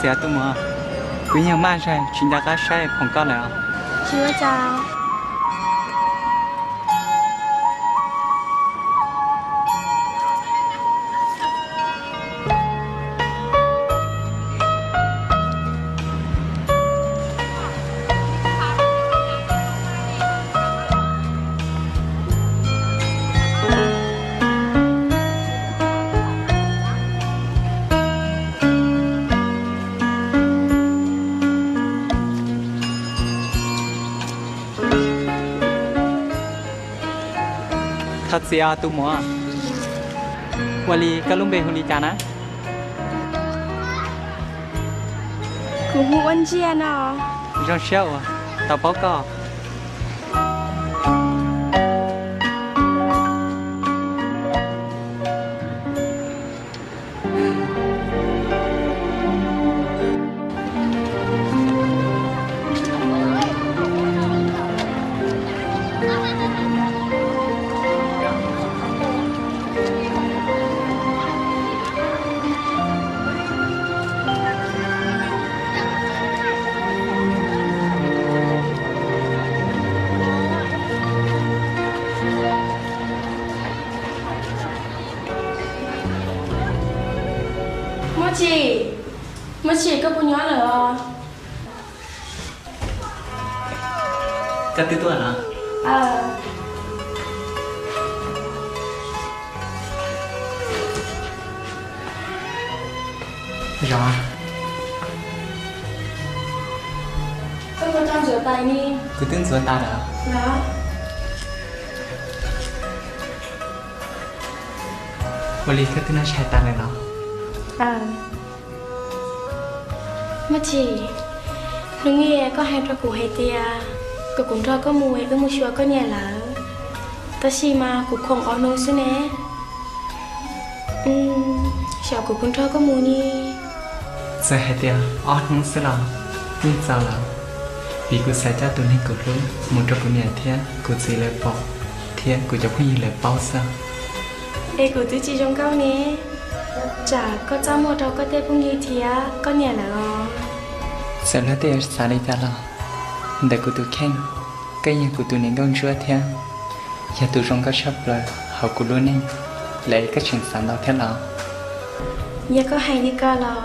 Txiv, tus muam, kuv yeej maj zeeg tsis nco qab saib phoom koj lawm os. Tsis ua cas. Thov txim os tus muam. Ua li koj lub npe hu li cas na? Kuv hu ua Ntsiaj no. Zoo siab uas tau paub koj. Muaj Tsim, Muaj Tsim, koj puas nyob lawm os? Koj twb tuaj los? Zos, koj puas tau ntxuav tais ne? Kuv twb ntxuav tas lawm. Ua li koj twb noj tshais tas lawm los? Muaj Tsim, hnub ib koj hais rau kuv hais tias kom kuv nrog koj mus es wb mus xyuas koj niam lawv, tab sis mas kuv khoom ob hnub xwb ne. Xyov kuv puas nrog koj mus ne. Txawm hais tias ob hnub xwb los yeej txaus lawm, vim kuv xav coj tus neeg kuv hlub mus rau kuv niam thiab kuv txiv lawv pom, thiab kuv cov phooj ywg lawv paub xwb. Es kuv twb tsis zoo nkauj ne, tsam koj txaj muag rau koj tej phooj ywg thiab koj niam lawv os. Txawm luag tej yuav xav li cas los, ntawm kuv tus kheej, koj yog kuv tus niam nkauj ntsuab thiab yog tus zoo nkauj tshaj plaws hauv kuv lub neej, lawv koj tseem xav ntau thiab los? Yog koj hais li ko los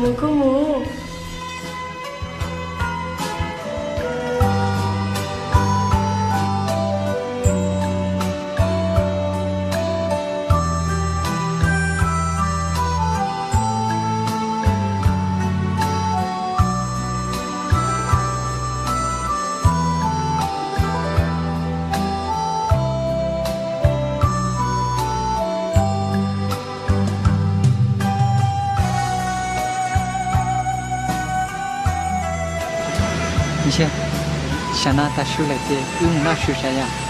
mus kuj mus. Ntshe, xyov no tav su lawm ces wb mus noj su sav yom.